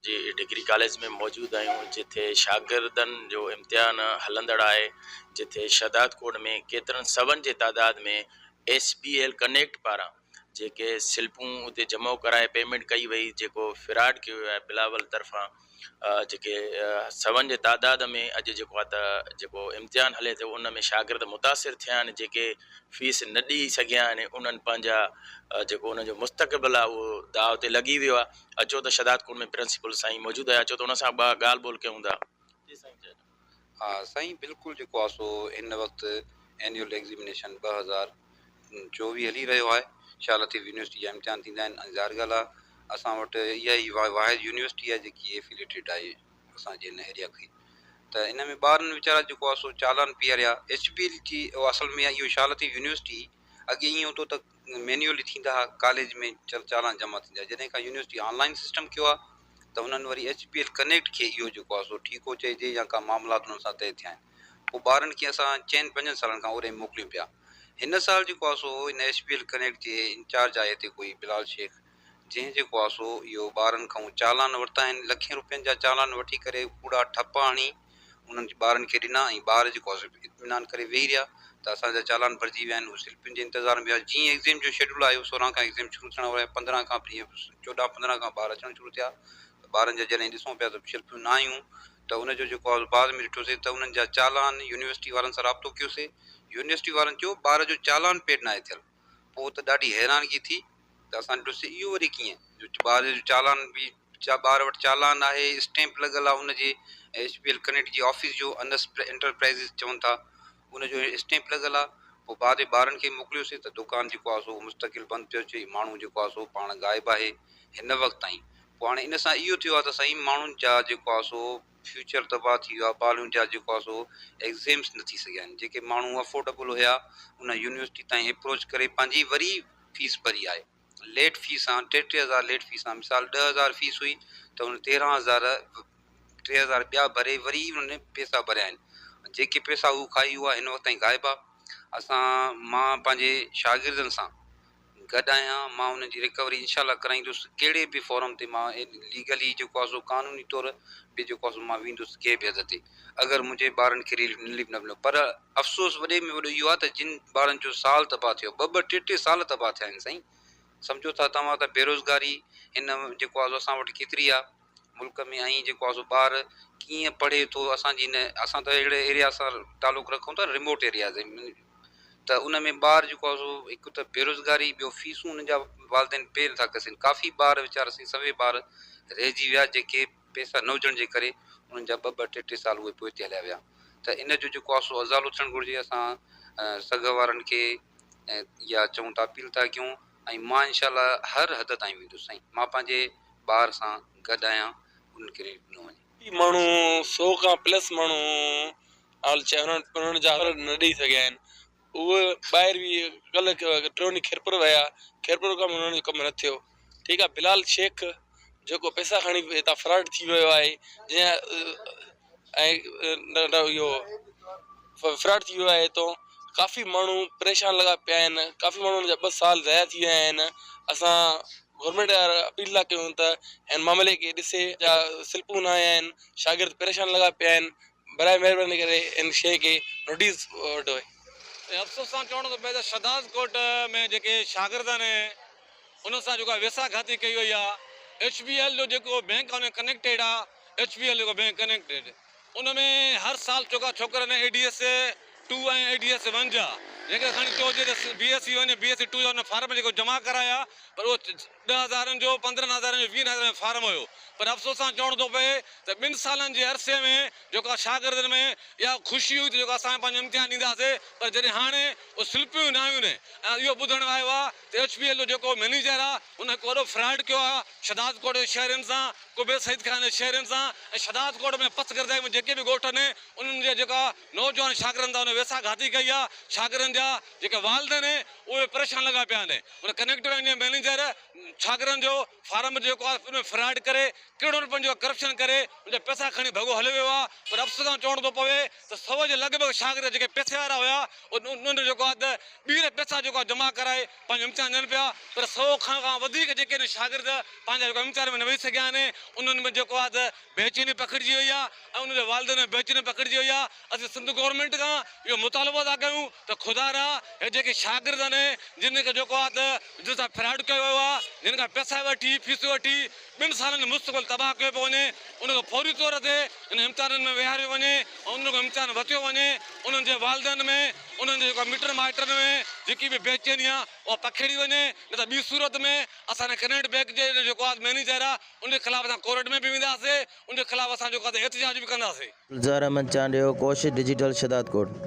جي degree college ۾ موجود آهيون جتي شاگردن جو امتحان هلندڙ آهي جتي شهدادڪوٽ ۾ ڪيترن سون جي تعداد ۾ ايس بي ايل ڪنيڪٽ پاران جيڪي سلپون اتي جمع ڪرائي پيمينٽ ڪئي وئي جيڪو فراڊ ڪيو ويو آهي بلاول طرفان جيڪي سون جي تعداد ۾ اڄ جيڪو آهي ته جيڪو امتحان هلي ٿو ان ۾ شاگرد متاثر ٿيا آهن جيڪي فيس نه ڏئي سگهيا آهن انهن پنهنجا جيڪو انهن جو مستقبل آهي اهو داء تي لڳي ويو آهي اچو ته شھدادڪوٽ ۾ پرنسپل سائين موجود آهي اچو ته ان سان ڳالهه ٻولهه ڪيون ٿا. جي سائين چئجو. ها سائين بلڪل جيڪو آ سو هن وقت اينيول ايگزيمينيشن 2024 هلي رهيو آهي شاھ لطيف يونيورسٽي جا امتحان ٿيندا آهن ۽ ظاهر ڳالهه آ اسان وٽ اها ئي واحد يونيورسٽي آهي جيڪي ايفيليٽيڊ آهي اسان جي هن ايريا کي ته ان ۾ ٻارن ويچارا جيڪو آ سو چالان پياريا ايڇ بي ايل جي اصل ۾ اهو شاھ لطيف يونيورسٽي اڳي ائين هوندو ته مينيولي ٿيندا ها ڪاليج ۾ چالان جمع ٿيندا جڏهن کان يونيورسٽي آن لائن سسٽم ڪيو آهي ته انهن وري ايڇ بي ايل ڪنيڪٽ کي اهو جيڪو آهي سو ٺيڪو چئجي يا ڪا معاملات انهن سان طئي ٿيا آهن پوء ٻارن کي اسان چئن پنجن سالن کان اوري موڪليون پيا هن سال جيڪو آهي سو ان ايڇ بي ايل ڪنيڪٽ جي انچارج آهي هتي ڪوئي بلال شيخ جنهن جيڪو آهي سو اهو ٻارن کان چالان ورتا آهن لکين روپين جا چالان وٺي ڪري ڪوڙا ٺپ هڻي انهن ٻارن کي ڏنا ۽ ٻار جيڪو آهي سو اطمينان ڪري ويهي رهيا ته اسان جا چالان ڀرجي ويا آهن هو سلپن جي انتظار ۾ ويا جيئن ايگزيم جو شيڊول آيو 16 کان ايگزيم شروع ٿيڻ وارو آهي 15 کان جيئن 14 15 کان ٻار اچڻ شروع ٿيا ته ٻارن جا جڏهن ڏسون پيا ته سلپيون نه آيون ته ان جو جيڪو آهي بعد ۾ ڏٺوسي ته انهن جا چالان يونيورسٽي وارن سان رابطو ڪيوسي يونيورسٽي وارن چيو ٻار جو چالان پيڊ ناهي ٿيل پوء ته ڏاڍي حيرانگي ٿي ته اسان ڏٺوسي اهو وري ڪيئن جو ٻار جو چالان به ٻار وٽ چالان آهي اسٽيمپ لڳل آهي ان جي ايڇ پي ايل ڪنيڪٽ جي آفيس جو انس انٽرپرائزز چون ٿا ان جو اسٽيمپ لڳل آهي پوء بعد ۾ ٻارن کي موڪليوسي ته دڪان جيڪو آهي سو مستقل بند پيو اچي ماڻهو جيڪو آهي سو پاڻ غائب آهي هن وقت تائين پوء هاڻي ان سان اهو ٿيو آهي ته سائين ماڻهن جا جيڪو آهي سو فيوچر تباهه ٿي ويو آهي ٻارن جا جيڪو آهي سو ايگزيمس نه ٿي سگهيا آهن جيڪي ماڻهو افورڊبل هيا ان يونيورسٽي تائين اپروچ ڪري پنهنجي وري فيس ڀري آهي ليٽ فيس آن ٽي ٽي هزار ليٽ فيس آن مثال 10,000 فيس هئي ته ان 13,000 3,000 ٻيا ڀري وري انهن پيسا ڀريا آهن جيڪي پيسا هو کائي اها هن وقت تائين غائب آهي اسان مان پنهنجي شاگردن سان گڏ آهيان مان انهن جي رڪوري انشاء الله ڪرائيندس ڪهڙي به فورم تي مان ليگلي جيڪو آهي سو قانوني طور به جيڪو آهي سو مان ويندس ڪنهن به حد تي اگر منهنجي ٻارن کي رليف نه مليو پر افسوس وڏي ۾ وڏو اهو آهي ته جن ٻارن جو سال تباهه ٿيو ٻه ٻه ٽي ٽي سال تباهه ٿيا آهن سائين سمجهو ٿا توهان ته بيروزگاري هن جيڪو آهي سو اسان وٽ ڪيتري آهي ملڪ ۾ ۽ جيڪو آهي سو ٻار ڪيئن پڙهي ٿو اسان جي هن اسان ته اهڙي ايريا سان تعلق رکون ٿا ريموٽ ايريا ته ان ۾ ٻار جيڪو آهي سو هڪ ته بيروزگاري ٻيو فيسون انهن جا والدين پي نٿا ڪري سگهن ڪافي ٻار ويچارا سائين سوين ٻار رهجي ويا جيڪي پئسا نه هجڻ جي ڪري انهن جا ٻه ٻه ٽي ٽي سال اهي پوئتي هليا ويا ته ان جو جيڪو آهي سو ازالو ٿيڻ گهرجي اسان سگهه وارن کي يا چئون ٿا اپيل ٿا ڪيون ۽ مان انشاء الله هر حد تائين ويندس سائين مان پنهنجي ٻار سان گڏ آهيان انهن کي رليف ڏنو وڃي. ماڻهو سو کان پلس ماڻهو حال چئه انهن جا حل نه ڏئي سگهيا آهن اهي ٻاهر به ڪلهه ٽيون ڏينهن خيرپور ويا خيرپور کان به انهن جو ڪم نه ٿيو ٺيڪ آهي بلال شيخ جيڪو پئسا کڻي هتان فراڊ ٿي ويو آهي جنهن ۽ اهو فراڊ ٿي ويو آهي هتو ڪافي ماڻهو پريشان لڳا پيا آهن ڪافي ماڻهن جا ٻه سال ضايع ٿي ويا آهن اسان گورنمينٽ اپيل ٿا ڪيون ته هن معاملي کي ڏسي جا سلپون نه آيا آهن شاگرد پريشان لڳا پيا آهن براء مهرباني ڪري ان شيء کي نوٽيس وٺو. ۽ افسوس سان چوڻو ٿو پئي ته شھداد ڪوٽ ۾ جيڪي شاگرد آھن انھن سان جيڪا ويساھ گھاتي ڪئي وئي آ ايڇ بي ايل جو جيڪو بينڪ آ ان ڪنيڪٽيڊ آ ايڇ بي ايل جيڪو بينڪ ڪنيڪٽيڊ ان ۾ ھر سال چوڪا ڇوڪرن A D S two ۽ A D S one جا جيڪڏھن کڻي چئجي ته B S C one B S C two جا ان فارم جيڪو جمع ڪرايا پر اھو ڏهه هزارن جو، 15 هزارن جو، 20 هزارن جو فارم هيو پر افسوس سان چوڻو ٿو پئي ته ٻن سالن جي عرصي ۾ جيڪا شاگردن ۾ اها خوشي هئي ته جيڪو اسان پنهنجو امتحان ڏينداسي پر جڏهن هاڻي اهي سلپيون نه آيون ۽ اهو ٻڌڻ ۾ آيو آهي ته ايڇ بي ايل جو جيڪو مئنيجر آهي ان هڪ وڏو فراڊ ڪيو آهي شھدادڪوٽ جي شهرين سان، قبي سعيد خان جي شهرين سان ۽ شھدادڪوٽ ۾ پسگردائي ۾ جيڪي به ڳوٺ آهن انهن جي جيڪا نوجوان شاگردن سان ان ويساهه گهاتي ڪئي آهي شاگردن جا جيڪي والدين اهي پريشان لڳا پيا آهن. ان ڪنيڪٽ بينڪ جي مئنيجر ڇاگرن جو فارم جيڪو آهي ان ۾ فراڊ ڪري ڪروڙن روپين جو ڪرپشن ڪري ان جا پئسا کڻي ڀڳو هليو ويو آهي پر افسوس سان چوڻو ٿو پوي ته سو جي لڳ ڀڳ شاگرد جيڪي پئسي وارا هيا انهن جيڪو آهي ته ٻيهر پئسا جيڪو آهي جمع ڪرائي پنهنجو امتحان ڏين پيا پر سو کان وڌيڪ جيڪي آهن شاگرد پنهنجا جيڪو امتحان ۾ نه ويهي سگهيا آهن انهن ۾ جيڪو آهي ته بيچيني پکڙجي وئي آهي ۽ انهن جي والدين ۾ بيچيني پکڙجي وئي آهي. اسين سنڌ گورنمينٽ کان اهو مطالبو ٿا ڪيون ته خدا را هي جيڪي شاگرد آهن جن کي جيڪو آهي ته جن سان فراڊ ڪيو ويو آهي، جن کان پئسا وٺي فيسون وٺي ٻن سالن جو مستقبل تباهه ڪيو پيو وڃي، ان کي فوري طور تي انهن امتحانن ۾ ويهاريو وڃي ۽ انهن کان امتحان وتيو وڃي، انهن جي والدين ۾ انهن جي جيڪو مٽن مائٽن ۾ جيڪي به بيچيني آهي اها پکيڙي وڃي، نه ته ٻي صورت ۾ اسان هن ڪنيڪٽ بينڪ جي جيڪو آهي مئنيجر آهي ان جي خلاف اسان ڪورٽ ۾ به وينداسين، ان جي خلاف اسان جيڪو آهي احتجاج به ڪنداسين. گلزار احمد چانڊيو، ڪوشش ڊجيٽل شھدادڪوٽ.